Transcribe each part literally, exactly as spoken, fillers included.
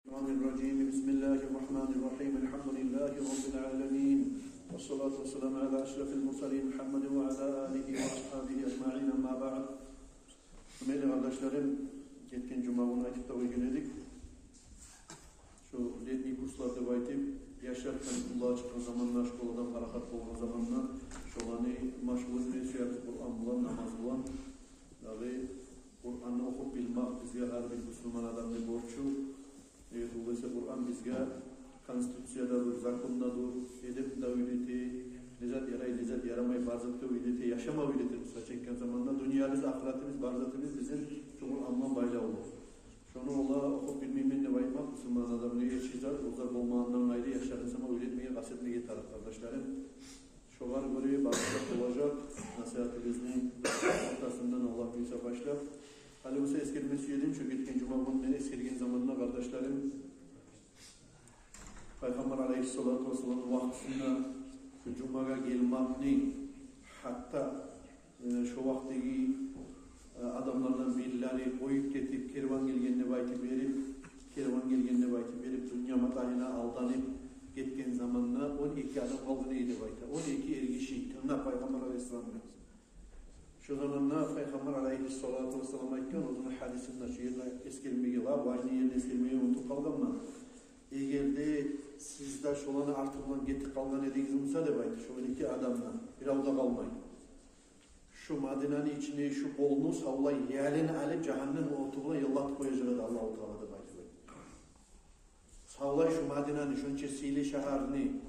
الشيطان الرجيم. بسم الله الرحمن الرحيم. الحمد لله رب العالمين. والصلاة والسلام على أشرف المرسلين محمد وعلى آله وأصحابه أجمعين. أما بعد. Гьюрметли къардашларым, гетген жума гюн айтып да къойгъан эдик. Шо летний курслар деп айтып, яшлар каникуллагъа чыкъгъан заманда, школадан парахат болгъан заманда, шоланы машгъул этме сюебиз Къуран булан, намаз булан. Дагъы Къуранны охуп билмек бизге, гьар бир бусурман адамны борчу. Э, олай буса Къуран бизге конституция да дюр, закон да дюр, эдеп де уьйрете, не зат ярай, не зат ярамай, бар затны уьйрете, яшама уьйрете. Мисал чекген заманда дюньябыз, ахыратыбыз, бар затыбыз бизин шо Къуран булан байлавлу. Шону олар охуп билмеймен деп айтмакъ бусурман адамны эрши зат, олар болмагъандан къайры яшларын сама уьйретмеге къаст этмеге тарыкъ, къардашларым. Шогъар гёре башлап болажакъ насигьатыбызны ортасындан, Аллагь буюрса, башлап. Гьали буса эсгерме сюедим, шо гетген жума гюн мен эсгерген заманда, къардашларым, Пайхаммар алайгьиссалату вассаламны вакътисинде шо жумагъа гелмекни, гьатта, э, шо вакътиги, э, адамлардан бирлери къоюп гетип, керван гелген деп айтып берип, керван гелген деп айтып берип, дюнья матагьына алданып гетген заманда он эки адам къалгъан эди деп айта. Он эки эргиши, тынглап Пайхаммар алайгьиссаламны. Шо заманда Пайхаммар алайгьиссалату вассалам айтгъан, оьзюню гьадисинде, шо ерде эсгермеге, ва вайны ерде эсгермеге унутуп къалгъанман. Эгер де сиз де шоланы арты булан гетип къалгъан эдигиз буса деп айта, шо он эки адамдан бирев де къалмай, шо Мадинаны ичинде шо къолну савлай ялын алып, жагьаннам оту булан яллатып къояжакъ эди Аллагьу Таала деп айтып айтгъан. Савлай шо Мадинаны, шонча сыйлы шагьарны,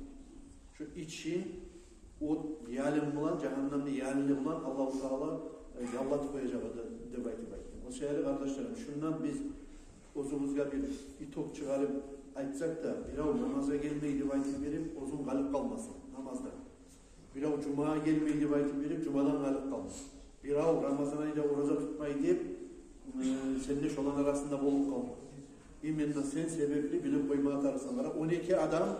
шо ичин от ялыны булан, жагьаннамны ялыны булан Аллагьу Таала, э, яллатып къояжакъ эди деп айтып айтгъан. О саялы, къардашларым, шундан биз оьзюбюзге бир итог чыгъарып айтсакъ да, бирев намазгъа гелмей деп айтып берип, оьзюн къалып къалмасын намаздан. Бирев жумагъа гелмей деп айтып берип, жумадан къалып къалмасын. Бирев Рамазан айда ораза тутмай деп, э, сен де шоланы арасында болуп къалма. Именно сен себепли билип къоймагъа тарыкъсан. Къара, он эки адам,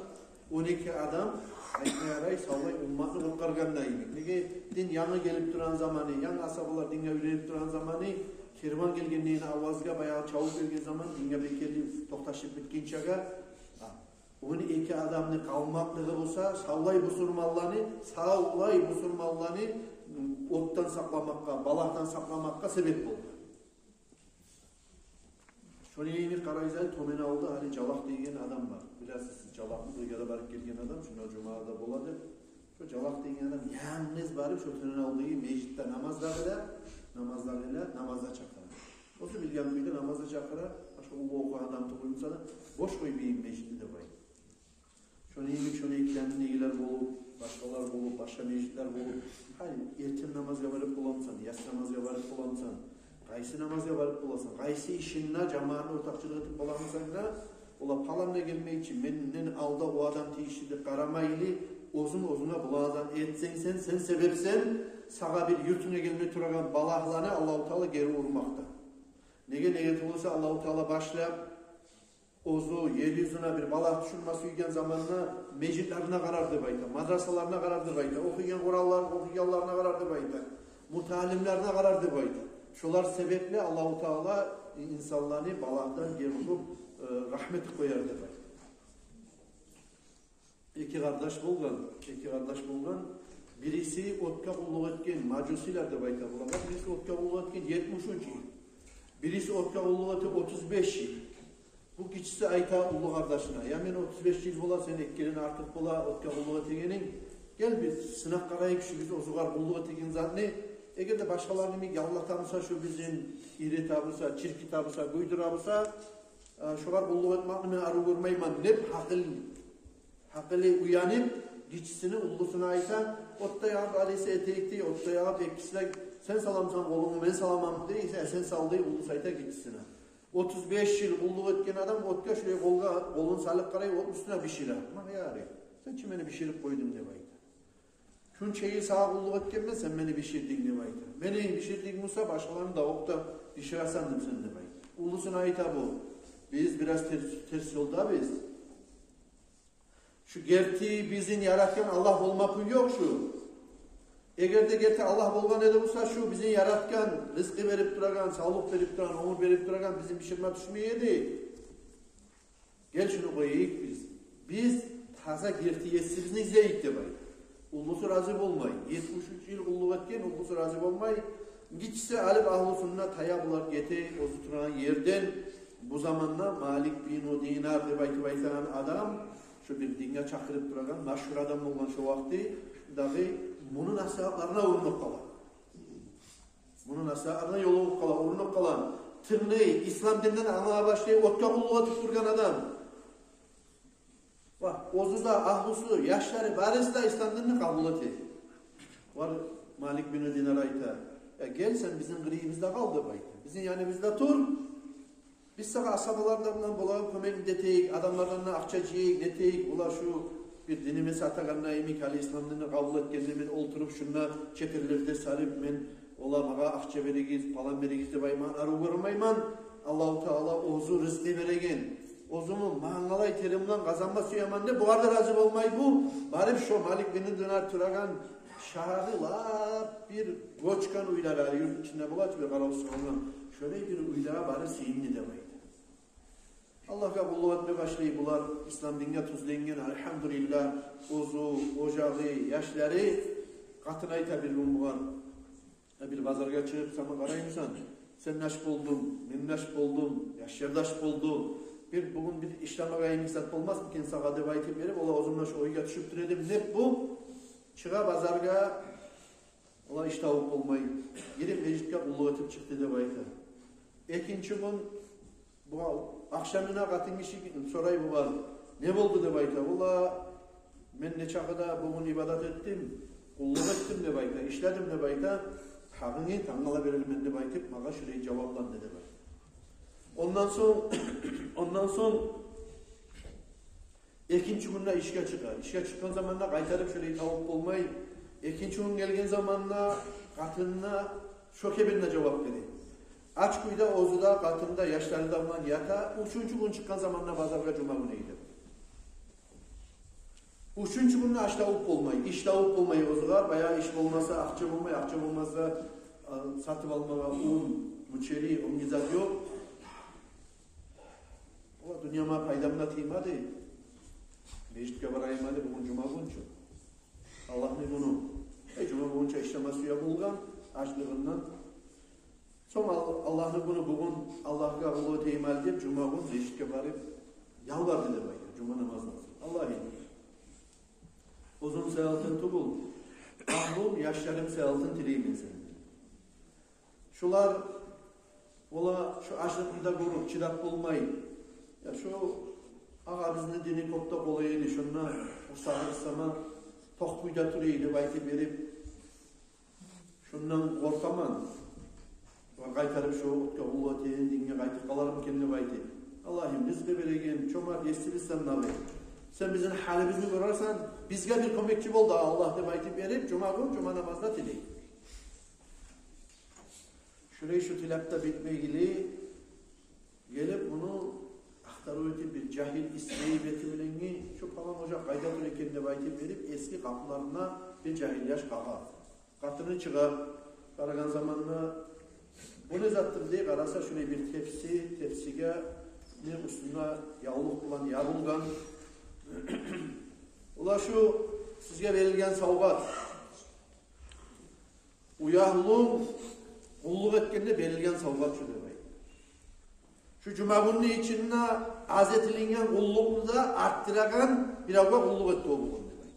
он эки адам, айтма ярай, савлай умматны къутгъаргъанда йимик. Неге, дин янгы гелип турагъан заманы, янгы асгьабалар динге уьйренип турагъан заманы, керван гелгендейин авазгъа баягъы чавуп берген заман, динге бекерли токъташып битгинчеге, а, он эки адамны къалмакълыгъы буса, савлай бусурманланы, савлай бусурманланы отдан сакъламакъгъа, балагьдан сакъламакъгъа себеп болгъан. Шону йимик къарайсыз, тёбен авулда гьали Жалакъ деген адам бар. Билесиз, Жалакъны, бу ерге барып гелген адам, шунда жумагъа да бола деп. Шо Жалакъ деген адам янгыз барып, шо тёбен авулдагъы межитде намаз да къыла, намаз да къыла, намаз да чакъыра. Оьзю билген кюйде намаз да чакъыра, башгъа уллу охуйгъан адам тюгюл буса да, бош къоймайым межитни деп айта. Шону йимик, шону экенин негелер болуп, башгъалар болуп, башгъа межитлер болуп, гьали эртен намазгъа барып боламысан, ясси намазгъа барып боламысан, къайсы намазгъа барып боласан, къайсы ишинде жамаатны ортакъчылыкъ этип боламысан да, олар палан да гелмей чи, менден алда о адам тийишли деп къарамайлы, оьзюнг оьзюнге буланы этсенг сен, сен себепсен, сагъа бир юртунга гелме турагъан балагьланы Аллагьу Таала гери урмакъда. Неге, неге тюгюл буса, Аллагьу Таала башлап оьзю ер юзюне бир балагь тюшюрме сюйген заманда межитлерине къарар деп айта, мадрасаларына къарар деп айта, охуйгъан Къуранлар, охуйгъанларына къарар деп айта, муталимлерине къарар деп айта. Шолар себепли Аллагьу Таала инсанланы балагьдан гери уруп, э, рагьмат этип къояр деп айта. Эки къардаш болгъан, эки къардаш болгъан. Бириси отгъа къуллукъ этген, мажусилер деп айта булагъа. Бириси отгъа къуллукъ этген етмиш уьч йыл. Бириси отгъа къуллукъ эте отуз беш йыл. Бу гиччиси айта уллу къардашына: «Я, мен отуз беш йыл бола, сен эккилен артыкъ бола отгъа къуллукъ этегенинг. Гел, бир сынап къарайыкъ шу биз оьзюгер къуллукъ этеген затны. Эгер де башгъаларны йимик яллата буса, шу бизин ирите буса, чирките буса, гюйдюре буса, э, шогъар къуллукъ этмекни мен арив гёрмеймен», — деп, гьакъыл гьакъылы уянып, гиччисине, уллусуна айта: «Отда ягъып, алайса, этейик», — дей, отда ягъып, экиси де: «Сен саламысан къолунгну, мен саламанмы?» — дей, «Э, сен сал», — дей уллусу, айта гиччисине. Отуз беш йыл къуллукъ этген адам отгъа шулай къолгъа, къолун салып къарай, отну уьстюне бишире. «Ма, ярай, сен чи мени биширип къойдунг», — деп айта. «Шунча йыл сагъа къуллукъ этгенмен, сен мени биширдинг», — деп айта. «Мени биширдинг буса, башгъаланы да отда биширесен сен», — деп айта. Уллусуна айта бу: «Биз бираз терс, терс ёлдабыз. Шу герти бизин яратгъан Аллагь болма кюй ёкъ шу. Эгер де герти Аллагь болгъан эди буса, шу бизин яратгъан, ризкъы берип турагъан, савлукъ берип турагъан, оьмюр берип турагъан бизин биширме тюшмей эди. Гел, шуну къояйыкъ биз. Биз таза герти есибизни излейик», — деп айта. Уллусу рази болмай. Етмиш уьч йыл къуллукъ этген, уллусу рази болмай. Гиччиси алып агьлусуна тая, булар гете оьзю турагъан ерден. Бу заманда Малик бину Динар деп айтып айтагъан адам, шо бир динге чакъырып турагъан машгьур адам болгъан шо вакъти, дагъы муну насигьатларына урунуп къала. Муну насигьатларына ёлугъуп къала, урунуп къала. Тынглай, ислам динден англама башлай, отгъа къуллукъ этип тургъан адам. Ва оьзю де, агьлусу, яшлары, барысы да ислам динни къабул эте. Вар, Малик бин Динар айта: «Я, гел, сен бизин къырыйыбызда къал», — деп айта. «Бизин яныбызда тур. Биз сагъа асгьабалар да булан болагъан кёмек де этейик, адамлардан да акъча жыяйыкъ, нетейик. Олар шу бир диниме сатагъанда йимик, гьали ислам динни къабул этгенде мен олтуруп шунда четерлерде салып, мен, олар магъа акъча беригиз, палан беригиз деп айтмагъа арив гёрмеймен. Аллагьу Таала оьзю ризкъы береген, оьзюмню мангалай терим булан къазанма сюемен», — деп, бугъар да рази болмай бу. Барып шо Малик бин Динар турагъан шагьарны лап бир гёчген уьйлери, юрт ичинде бола чы бир къаравсуз болгъан, шолай бир уьйлеге барып сыйынды деп айта. Аллагьгъа къуллукъ этме башлай булар, ислам динге тюзленген, альгьамдулиллагь, оьзю, ожагъы, яшлары. Къатын айта бир гюн бугъар: «Я, бир базаргъа чыгъып сама къараймысан? Сен де ач болдунг, мен де ач болдум, яшлар да ач болду. Бир бугюн бир ишлемеге йимик зат болмасмы экен сагъа?» — деп айтып берип, ола оьзюм де шо ойгъа тюшюп тура эдим деп бу чыгъа базаргъа. Ола иш табып болмай, гирип межитге къуллукъ этип чыкъды деп айта. Экинчи гюн, бугъа, ахшамына къатын гиши сорай бугъар: «Не болду?» — деп айта. «Ола, мен нечакъы да бугюн ибадат этдим, къуллукъ этдим, — деп айта, — ишледим, — деп айта. — Гьакъынгны тангала берермен», — деп айтып, магъа шулай жавапланды деп айта. Ондан сонг, ондан сонг экинчи гюн де ишге чыгъа. Ишге чыкъгъан заманда къайтарып шолай табып болмай. Экинчи гюн гелген заманда къатынына шо кепинде жавап бере. Ач кюйде оьзю де, къатыны да, яшлары да булан ята. Уьчюнчю гюн чыкъгъан заманда базаргъа, жума гюн эди. Уьчюнчю гюн де аш табып болмай, иш табып болмай оьзюне. Баягъы иш болмаса, акъча болмай, акъча болмаса, а, сатып алмагъа ун, мучери, оьнге зат ёкъ. Ола, дюньяма пайдам да тиймеди. Межитге барайым гьали, бугюн жума гюн чю, Аллагьны гюню. Э, жума гюн чю ишлеме сюе болгъан ачлыгъындан. Сонг Ал-, Аллагьны гюню бугюн, Аллагьгъа къуллукъ этейим гьали деп, жума гюн межитге барып ялбарды деп айта, жума намаздан сонг. Аллагьым, оьзюм саялтын тюгюл, агьлюм, яшларым саялтын тилеймен сенден. Шулар, ола, шу ачлыкъны да гёрюп, чыдап болмай, я, шу агъабызны дини кёп де къолай эди, шунда урсагъы исламгъа токъ кюйде тура эди деп айтып берип, шундан къоркъаман. Ва къайтарып шу отгъа къуллукъ этеген динге къайтып къалармы экен деп айтып. Аллагьым, бизге береген чомарт есибиз сен дагъы. Сен бизин гьалыбызны гёрерсен, бизге бир кёмекчи бол дагъы, Аллагь, деп айтып берип, жума гюн жума намазда тилей. Шулай шу тилеп де битмегенли, гелип муну ахтарыв этип, бир жагьил ислей бети булангъы, шу палан ожакъ къайда тура экен деп айтып берип, эсги къапуларына бир жагьил яш къагъа. Къатыны чыгъа, къарагъан заманда, бу не затдыр дей, къараса, шулай бир тепси, тепсиге, не, уьстюнде явлукъ булан ябылгъан. Ола, шу сизге берилген савгъат. Уьягьлюм къуллукъ этгенде берилген савгъат шу деп айта. Шу жума гюнню ичинде аз этилинген къуллукъну да артдырагъан биревге къуллукъ этди о бугюн деп айта.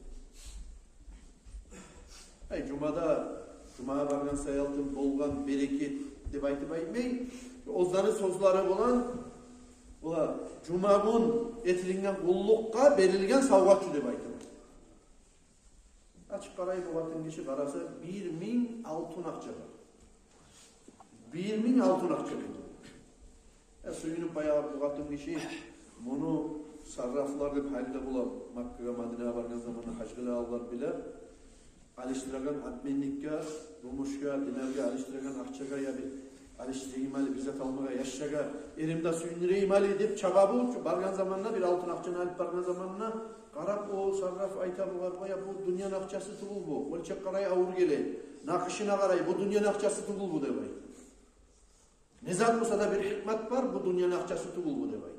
Ай, жумада, жумагъа баргъан саялтын болгъан берекет деп айтып айтмай, оьзлени сёзлери булан, ола, жума гюн этилинген къуллукъгъа берилген савгъат шу деп айта. Ачып къарай бу къатын гиши, къараса, бир минг алтын акъча бар. Бир минг алтын акъча бар. Э, сююнюп баягъы бу къатын гиши, муну саррафлар деп гьали де бола, Маккагъа, Мадинагъа баргъан заманда гьаж къылагъанлар биле, алышдырагъан обменникге, гюмюшге, динаргъа алышдырагъан акъчагъа, я бир алышдырайым гьали, бир зат алмагъа яшлагъа, эримни де сююндюрейим гьали деп чаба бу. Баргъан заманда, бир алтын акъчаны алып баргъан заманда, къарап, о сарраф айта бугъар: «Къой, я, бу дюньяны акъчасы тюгюл бу. Оьлчеп къарай, авур геле. Накъышына къарай, бу дюньяны акъчасы тюгюл бу», — деп айта. «Не зат буса да бир гьикмат бар, бу дюньяны акъчасы тюгюл бу», — деп айта.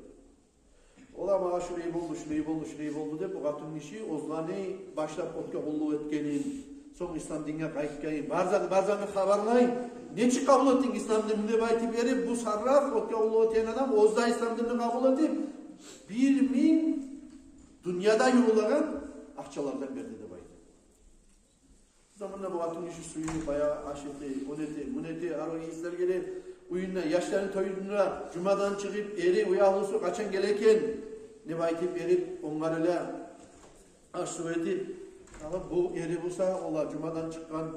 Олар магъа шулай болду, шулай болду, шулай болду деп, о къатын гиши оьзлени башлап отгъа къуллукъ этгенин, сонг ислам динге къайтгъанын, бар затны, бар затны хабарлай. Нечик къабул этдинг ислам динни деп айтып берип, бу сарраф, отгъа къуллукъ этген адам, оьзю де ислам динни къабул этип, бир минг дюньяда юрюлеген акъчалардан берди деп айта. Заманда бу къатын гиши сююнюп, баягъы аш эте, ону эте, муну эте, арив ийислер геле уьюне, яшланы тоюнда, жумадан чыгъып, эри, уьягьлюсю къачан геле экен деп айтып берип, онгарыла, аш-сув этип. Дагъы бу эри буса, олар жумадан чыкъгъан,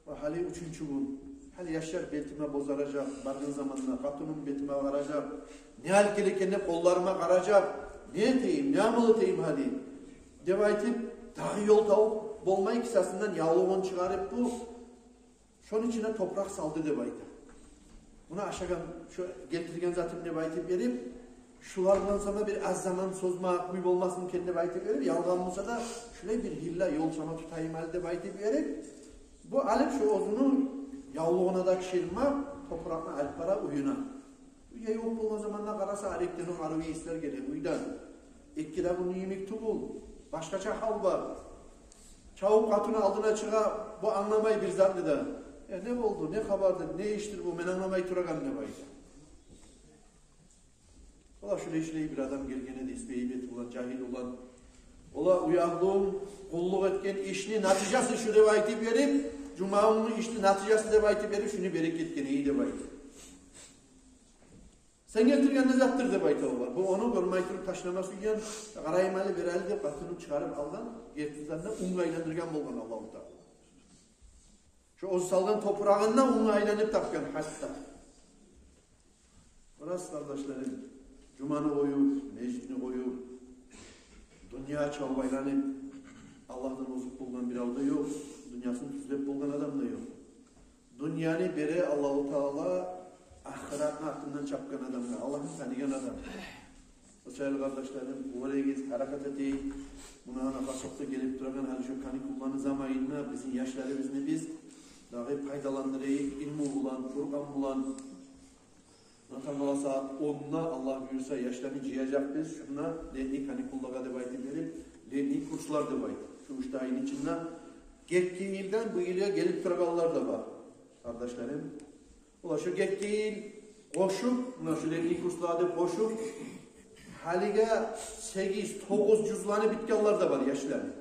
ва гьали уьчюнчю гюн. Гьали яшлар бетиме бозаражакъ, баргъан заманда къатыным бетиме къаражакъ, не гьал геле экен деп къолларыма къаражакъ. Не этейим, не амал этейим гьали деп айтып, дагъы ёл табып болмай, кисасындан явлугъун чыгъарып, бу шону ичине топуракъ салды деп айта. Муна ашагъан, шо гелтирген затым деп айтып берип, шулардан сонг бир аз заман созма кюй болмасмы экен деп айтып берип, ялгъан буса да, шулай бир гьилла, ёл сама тутайым гьали деп айтып берип, бу алып шо оьзюню явлугъуна да кирмей, топуракъны алып бара уьюне. Уьйге ювукъ болгъан заманда къараса, арекден о арив ийислер геле уьйден. Эки де гюнню йимик тюгюл, башгъача гьал бар. Чабып къатыны алдына чыгъа, бу англамай бир затны да. «Э, не болду, не хабарды, не ишдир бу, мен англамай турагъан», — деп айта. Ола шулай-шулай бир адам гелген эди, исбайы бети булан, жагьил булан. Ола, уьягьлюм, къуллукъ этген ишни натижасы шу деп айтып берип, жума гюнню ишни натижасы деп айтып берип, шуну берип гетген эди деп айта. Сен гелтирген не затдыр деп айта олар. Бу ону гёрмей туруп ташлама сюйген, къарайым гьали, бер гьали деп къатыны чыгъарып алгъан, гертиден де унга айландыргъан болгъан Аллагьу Таала. Шо оьзю салгъан топурагъын да унга айландырып тапгъан гьатта. Рас, къардашларым, жуманы къоюп, межитни къоюп, дюнья чавуп айланып, Аллагьдан озуп болгъан бирев де ёкъ, дюньясын тюзлеп болгъан адам да ёкъ. Дюньяны бере Аллагьу Таала ахыратны артындан чапгъан адамгъа, Аллагьны таныгъан адам. О саялы, къардашларым, гёрегиз, гьаракат этейик. Муна, ана, къасокъда гелип турагъан гьали шо каникулланы заманында бизин яшларыбызны биз дагъы пайдаландырайыкъ илму булан, Къуран булан. Муна, тангала сагьат онда, Аллагь буюрса, яшланы жыяжакъбыз шунда летний каникуллагъа деп айтып берип, летний курслар деп айтып. Шу уьч де айны ичинде гетген йылдан бу йылгъа гелип турагъанлар да бар, къардашларым. Ола шу гетген йыл къошуп, муна шу летний курслагъа деп къошуп, гьалиге сегиз, тогъуз жузланы битгенлер де бар яшланы.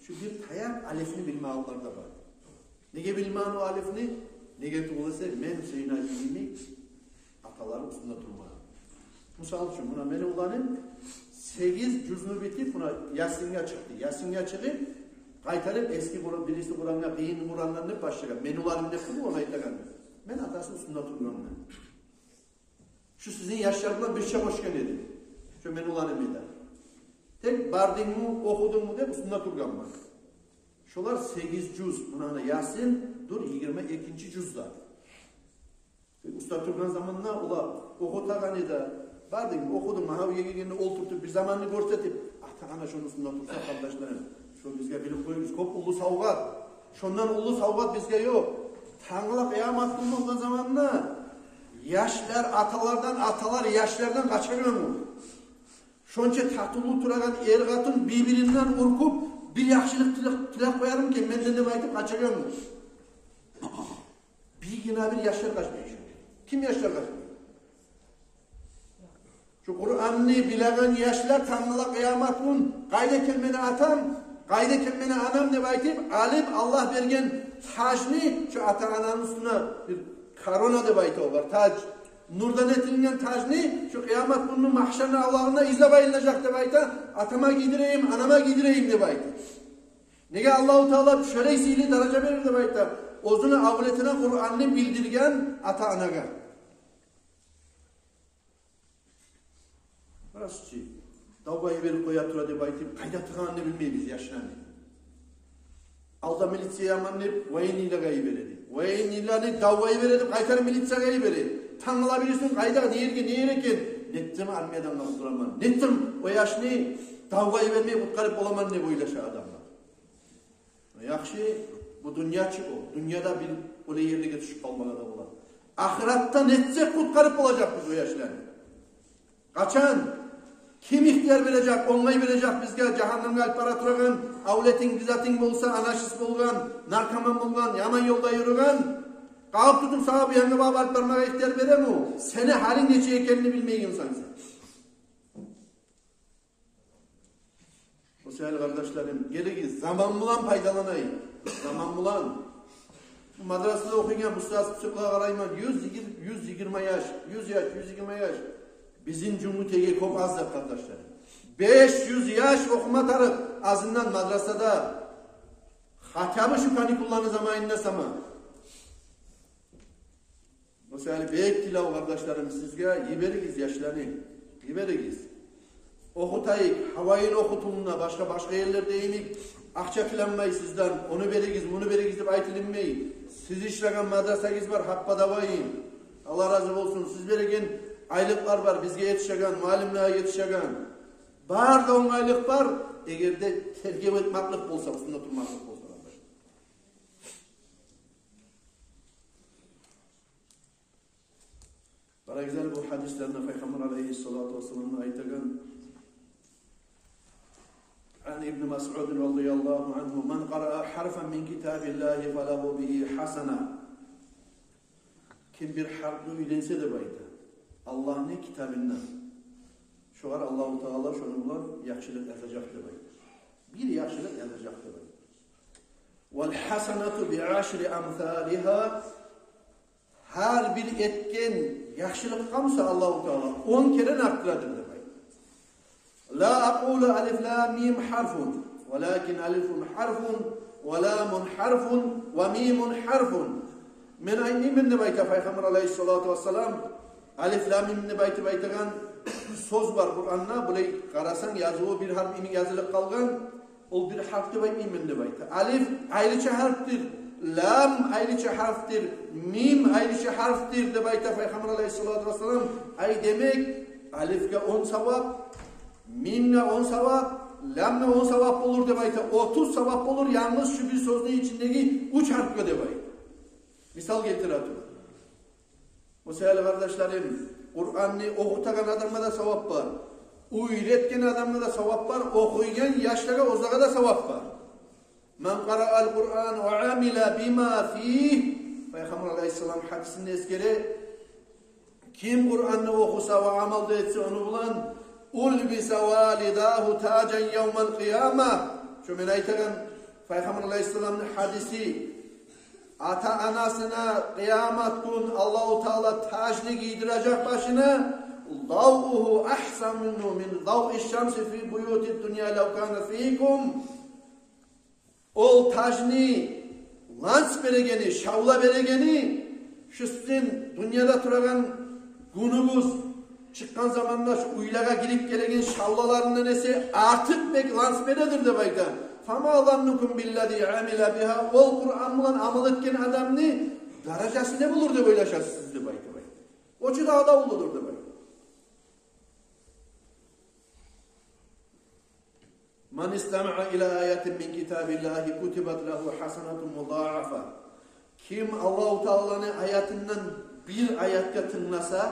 Шу бир таякъ алифни билмейгенлер де бар. Неге билмейген о алифни? Неге тюгюл эсе, мен Гьюсейин гьажи йимик аталар уьстюнде турмагъан. Мисал учун, муна мени уланым сегиз жузну битип, муна Ясинге чыкъды. Ясинге чыгъып, къайтарып эски Къуран, бириси Къурангъа, къыйын Къурандан деп башлагъан. Мени уланым деп туруп, ону айтагъан. Мен атасы уьстюнде тургъанман. Шу сизин яшлар булан бирче къошгъан эди. Шу мени уланым эди. Тек бардынгмы, охудунгму деп уьстюнде тургъанман. Шолар сегиз жуз, муна, ана, Ясин дюр йигирма экинчи жузда. Уьстде тургъан заманда олар охутагъан эди. Бардынгмы, охудунгму, гьа, уьйге гелгенде олтуртуп, бир заманны гёрсетип, ата-ана шону уьстюнде турса, къардашларым, шо бизге билип къоюгъуз, кёп уллу савгъат. Шондан уллу савгъат бизге ёкъ. Тангала къыямат гюн болгъан заманда яшлар аталардан, аталар яшлардан къачагъан гюн. Шонча татывлу турагъан эр-къатын бир-биринден къоркъуп, бир яхшылыкъ тилеп, тилеп къоярмы экен менден деп айтып къачагъан гюн. Бир гине бир яшлар къачмай чы. Ким яшлар къачмай? Шу Къуранны билеген яшлар тангала къыямат гюн, къайда экен мени атам, къайда экен мени анам деп айтып, алып Аллагь берген тажны, шу ата-ананы уьстюне бир корона деп айта олар, таж. Нурдан этилген тажны шу къыямат гюнню магьшарны авлагъында излеп айланажакъ деп айта, атама гийдирейим, анама гийдирейим деп айта. Неге Аллагьу Таала шолай сыйлы даража берир деп айта оьзюню авлетине Къуранны билдирген ата-анагъа. Расчы, давгъа йиберип къоя тура деп айтып, къайда тургъанын билмейбиз яшланы. Алда милиция яман деп, военныйлагъа йибереди. Военныйланы давгъа йибереди, къайтарып милициягъа йибереди. Тангала бирисин къайда, не ерге, не ер экен? Нетсем армиядан къалып тураман. Нетсем о яшны давгъа йибермей къутгъарып боламан деп ойлаша адамлар. Яхшы, бу дюнья чы о. Дюньяда бир олай ерлеге тюшюп къалмагъа да бола. Ахыратда нетсек къутгъарып болажакъбыз о яшланы. Къачан? Ким ихтияр бережек, онгай бережек бизге, жагьаннемге алып бара турагъан авлетинг, бир затынг болса, анашист болгъан, наркоман болгъан, яман ёлда юрюген, къагъып тутуп сагъа бу янгъа багъып алып бармагъа ихтияр береми? Сени гьалынг нечик экенин билмейген инсан сен. О саялы, къардашларым, гелигиз, заман булан пайдаланайыкъ. Заман булан. Бу мадрасада охуйгъан устаз, психологлагъа къарайман, юз йигирма, юз йигирма яш, юз яш, юз йигирма яш. Бизин Жюнгютейге кёп аз зат, къардашларым. Беш юз яш охума тарыкъ, азындан мадрасада. Хотя бы шу каникулланы заманында сама. О саялы бек тилев, къардашларым, сизге: йиберигиз яшланы, йиберигиз. Охутайыкъ, гьавайын охутувунда, башгъа, башгъа ерлерде йимик акъча тилинмей сизден, ону беригиз, муну беригиз деп айтылынмай. Сиз ишлеген мадрасагъыз бар, гьаппа давайын. Аллагь рази болсун, сиз береген айлыкълар бар, бизге етишеген, муаллимлеге етишеген. Бар да онгайлыкъ бар, эгер де тергев этмеклик болса, уьстюнде турмакълыкъ болса, къардашлар. Къарагъыз гьали бу гьадислени, Пайхаммар алайгьиссалату вассаламны айтагъан. عن ابن مسعود رضي الله عنه: من قرأ حرفا من كتاب الله فله به حسنة. Ким бир гьарпны уьйренсе деп айта Аллагьны китабындан, шогъар Аллагьу Таала шону булан яхшылыкъ язажакъ деп айта. Бир яхшылыкъ язажакъ деп айта. والحسنة بعشر أمثالها. Гьар бир этген яхшылыкъгъа буса Аллагьу Таала он керен артдырадыр деп айта. لا أقول ألف لام ميم حرف، ولكن ألف حرف، ولام حرف، وميم حرف. Мен айтмайман деп айта Пайхаммар алайгьиссалату вассалам. Алиф лам мим деп айтып айтагъан сёз бар Къуранда, булай къарасанг, языву бир гьарп йимик язылып къалгъан. Ол бир гьарп деп айтмайман деп айта. Алиф айрыча гьарпдыр, лам айрыча гьарпдыр, мим айрыча гьарпдыр деп айта Пайхаммар алайгьиссалату вассалам. Ай, демек, алифге он савап, мимге он савап, ламгъа он савап болур деп айта. Отуз савап болур янгыз шу бир сёзню ичиндеги уьч гьарпгъа деп айта. Мисал гелтире туруп. О саялы, къардашларым, Къуранны охутагъан адамгъа да савап бар, уьйретген адамгъа да савап бар, охуйгъан яшлагъа, оьзлеге де савап бар. من قرأ القرآن وعمل بما فيه. Пайхаммар алайгьиссалам гьадисинде эсгере: ким Къуранны охуса ва амал да этсе ону булан, ألبس والداه تاجا يوم القيامة. Шо мен айтагъан Пайхаммар алайгьиссаламны гьадиси. Ата-анасына къыямат гюн Аллагьу Таала тажны гийдиражакъ башына, ضوءه أحسن من ضوء الشمس في بيوت الدنيا لو كان فيكم. Ол тажны ланс берегени, шавла берегени, шу сизин дюньяда турагъан гюнюгюз чыкъгъан заманда шу уьйлеге гирип гелеген шавлаларындан эсе артыкъ бек ланс бередир деп айта. فما ظنكم بالذي عمل بها. Ол Къуран булан амал этген адамны даражасы не болур деп ойлашасыз сиз деп айтып айта. О чу дагъы да уллудур деп айта. من استمع إلى آية من كتاب الله كتبت له حسنة مضاعفة. Ким Аллагьу Тааланы аятындан бир аятгъа тынгласа,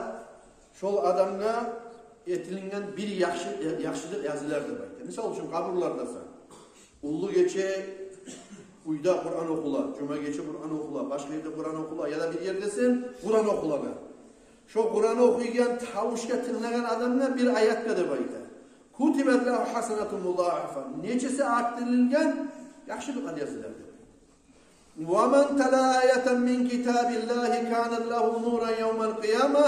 шол адамгъа этилинген бир яхшы, яхшылыкъ язылар деп айта. Мисал учун, къабурлардасан, уллу гече уьйде Къуран охула, жума гече Къуран охула, башгъа ерде Къуран охула, яда бир ердесен, Къуран охулагъан. Шо Къуран охуйгъан тавушгъа тынглагъан адамгъа бир аятгъа деп айта. كتبت له حسنة مضاعفة. Нечесе артдырылгъан яхшылыкълар язылар деп. ومن تلا آية من كتاب الله كانت له نورا يوم القيامة.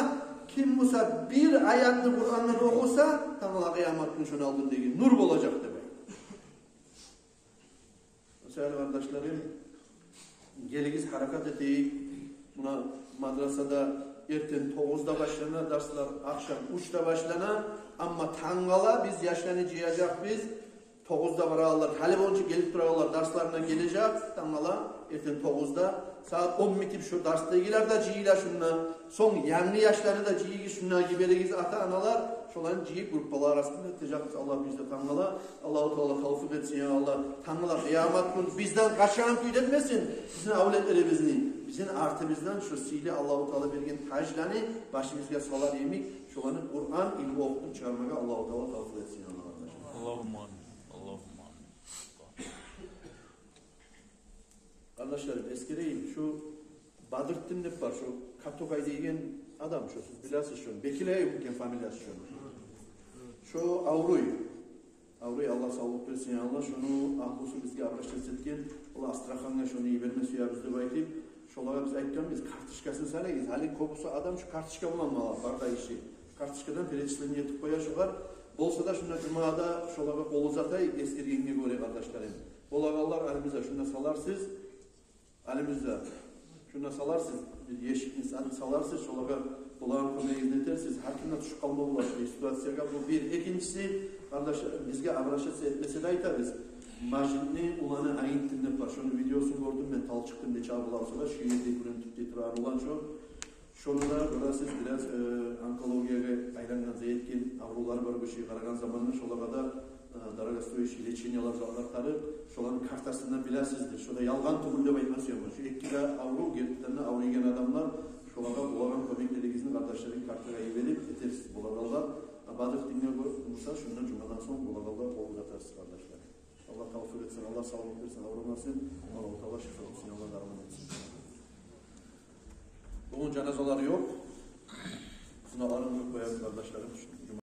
Ким буса бир аятны Къурандан охуса, тангала къыямат гюн шону алдындагъы нур болажакъ деп айта. О саялы, къардашларым, гелигиз, гьаракат этейик. Муна мадрасада эртен тогъузда башлана дарслар, ахшам уьчде башлана. Амма тангала биз яшланы жыяжакъбыз. Тогъузда барагъанлар, гьали болгъунча гелип турагъанлар дарсларына гележек. Тангала эртен тогъузда, сагьат он битип шо дарсдагъылар да жыйыла шунда. Сонг янгы яшланы да жыйыгъыз шунда, йиберигиз, ата-аналар. Шоланы жыйып, группалар арасында этежекбиз Аллагь буюрса тангала. Аллагьу Таала тавфикъ этсин, я Аллагь. Тангала къыямат гюн бизден къачагъан кюйде этмесин бизин авлетлерибизни. Бизин артыбыздан шо сыйлы Аллагьу Таала берген тажланы башыбызгъа салар йимик, Шоланы Къуран илму охутуп чыгъармагъа Аллагьу Таала тавфикъ этсин, Аллагь, къардашлар. Аллагьумма амин. Аллагьумма амин. Къардашларым, эсгерейим, шу Бадрутдин деп бар, шу Катогай деген адам, шу сиз билесиз шону, Бекилаев экен фамилиясы шону. Шу авруй. Авруй, Аллагь савлукъ берсин, я Аллагь. Шону агьлюсю бизге обращаться этген, олар Астрахангъа шону йиберме сюебиз деп айтып, шолагъа биз айтгъанбыз, карточкасын салыгъыз. Гьали кёбюсю адам шу карточка булан мала бар да иши. Карточкадан перечисление этип къоя шогъар. Болса да шунда жумада шолагъа къол узатайыкъ, эсгергенге гёре, къардашларым. Болагъанлар, алимизде шунда саларсыз. Алимизде шунда саларсыз, бир ящикни саларсыз, шолагъа болагъан кёмегигизни этерсиз. Гьар ким де тюшюп къалма бола шу ситуациягъа. Бу бир. Экинчиси, къардаш, бизге обращаться этмесе де айтабыз. Мажитни уланы Айнутдин деп бар. Шону видеосун гёрдюм мен, талчыкъдым нече йыллар сонг, шу ерде гюлентип де турагъан улан шо. Шону да гёресиз, бираз, э, онкологиягъа айлангъан, зат этген аврувлар бар, бу шей къарагъан заманда шолагъа да, э, дорогостоящий лечениялар, затлар тарыкъ. Шоланы картасын да билесиздир. Шо да ялгъан тюгюл деп айтма сюемен. Шу эки де аврув, гертиден де авруйгъан адамлар, шолагъа болагъан кёмеклеригизни, къардашларым, картагъа йиберип этерсиз болагъанлар. А Бадрутдинге буса, шунда жумадан сонг болагъанлар къол узатарсыз, къардашлар. Аллагь тавфикъ этсин, Аллагь савлукъ берсин, аврумасын. Аллагьу Таала шифа этсин, Аллагь дарман этсин. Бугюн жаназалар ёкъ. Сунналарын къоюп къоябыз, къардашларым.